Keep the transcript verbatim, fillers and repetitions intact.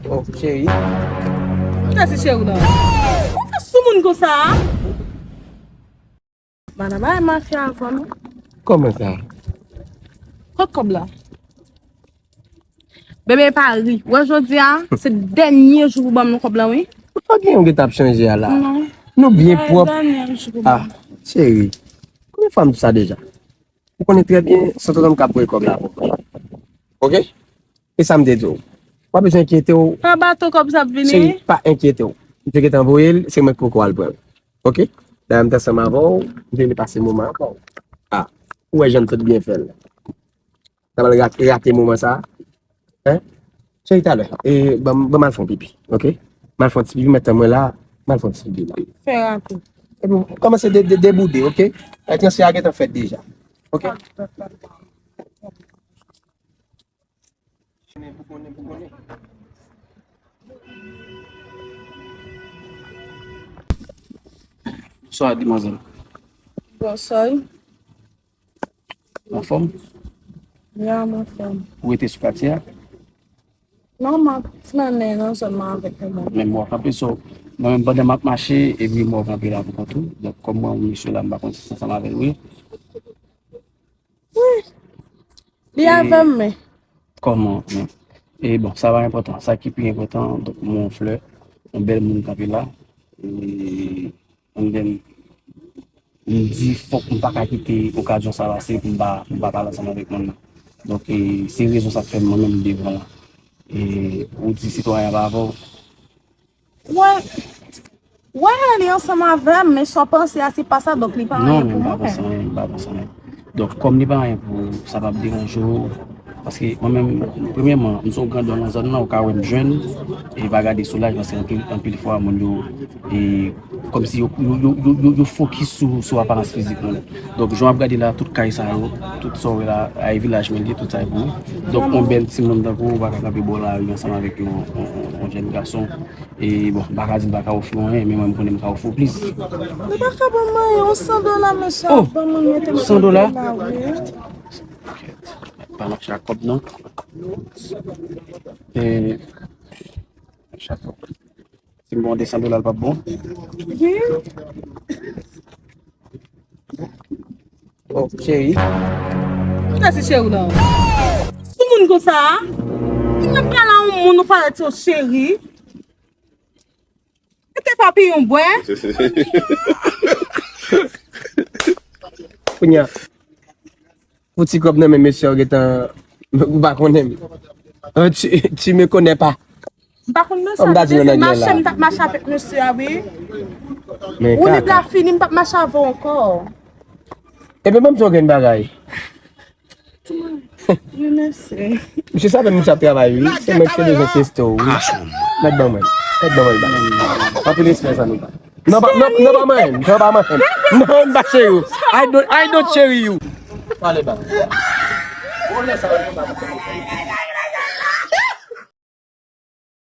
Oh, cheri. Ou ta di cheri w nan. Ou fè sou moun konsa a? Madam, bay mafya ankò non. Kòman sa? Kot kòb la? Bebe pa ri. Wè jodi a, se dènye jou pou ban m kòb la wi. Ou pa gen yon gen t ap chanje a la. Non. Nou byen pwòp. Ah, cheri. Konbyen fwa m di sa deja? Ou konnen trè byen, se tonton m k ap voye kòb la pou mwen. Oke? E sa m te di w. W pa bezwen enkyete w. Pa bato kòb sa ap vini. Cheri, pa enkyete w. M te gentan voye l, se mwen k poko al pran l. Oke? Dayè m t ansanm avè w, m te vle pase moman avè w. Ah, ou wè jan m sot byen fè l. N ap al rate, rate moman sa. Hein? Cheri, talè. E, ban m, ban m al fè yon pipi, oke? M al fè yon ti pipi, mèt tann mwen la, m al fè yon ti pipi la. Fè rate. Epi, kòmanse de, de, deboude, oke? Transfè a gentan fèt deja. Oke? Bonswa, demwazèl. Bonswa. Anfòm? Ya, m anfòm. Ou rete sou katye a? Non, m ap flannen nan zòn nan avèk yon moun. Men mwen kanpe, so, mwen menm pandan m ap mache, epi mwen kanpe la pou kont ou. Donk, kòm mwen, mesye la, m pa konn si se ansanm avè l, wi. Wi. Li avè m, men. Kòman, men? E bon, sa pa enpòtan. Sa ki pi enpòtan, donk, mwen yon flè, yon bèl moun kanpe la. E And then, m di, fòk m pa ka kite okazyon sa pase pou m pa, pou m pa pale ansanm avèk moun nan. Donk, e, se rezon sa k fè mwen menm m devan la. E, ou di sitwayen an pa avè w? Wè, wè, li ansanm avè m, men sa w panse a, se pa sa, donk li pa anyen pou mwen. Non, men m pa panse anyen, m pa panse anyen. Donk, kòm li pa anyen pou ou, sa p ap deranje w. Paske mwen menm, premyèman, m se yon grandon nan zòn nan, ou ka wè m jèn, e pa gade sou laj, paske anpil, anpil fwa, moun yo, e, kòmsi yo, yo, yo, yo, yo, yo fokis sou, sou aparans fizik nou. Donk, jan w ap gade la, tout kay sa yo, tout sa w wè la, ay vilaj mwen li ye, tout sa e pou ou. Donk, yon bèl timoun tankou ou pa ka kanpe bò lari ansanm avèk yon, yon, yon, yon jèn gason. E bon, m pa ka di m pa ka ofri w anyen, men mwen m konnen m ka ofri w plis. Li pa ka ban m anyen, yon san dola, mesye, oh, ap ban mwen mete m san dola? Kanpe la, wi. Kèt, pa mache ak kòb non. E, chato. Si m ba w de san dola, l p ap bon? Wi. Oh, cheri. Ou ta di cheri w nan. Sou moun konsa a? Ou menm pale a yon moun, ou pale di yon cheri. Mete papiyon bwè. Kounye a, pou ti kòb nan men mesye yo gentan, ou pa konnen m. Euh, tu, tu me connais pas. M pa konn mesye a, se mache m t ap mache avèk mesye a, wi. Woulib la fini, m p ap mache avè w ankò. Ebyen, ban m di w yon grenn bagay. Wi, mesye. Misye sa menm misye ap travay, wi. Se mwen ki te bezwen teste w, wi. Mèt ban mwen. Mèt ban mwen, baz. Anpil respè, zanmi pa. Non, pa, non, non, pa manyen m. Non, pa manyen m. Non, m pa cheri w. I don't, I don't cheri you. Pale, baz.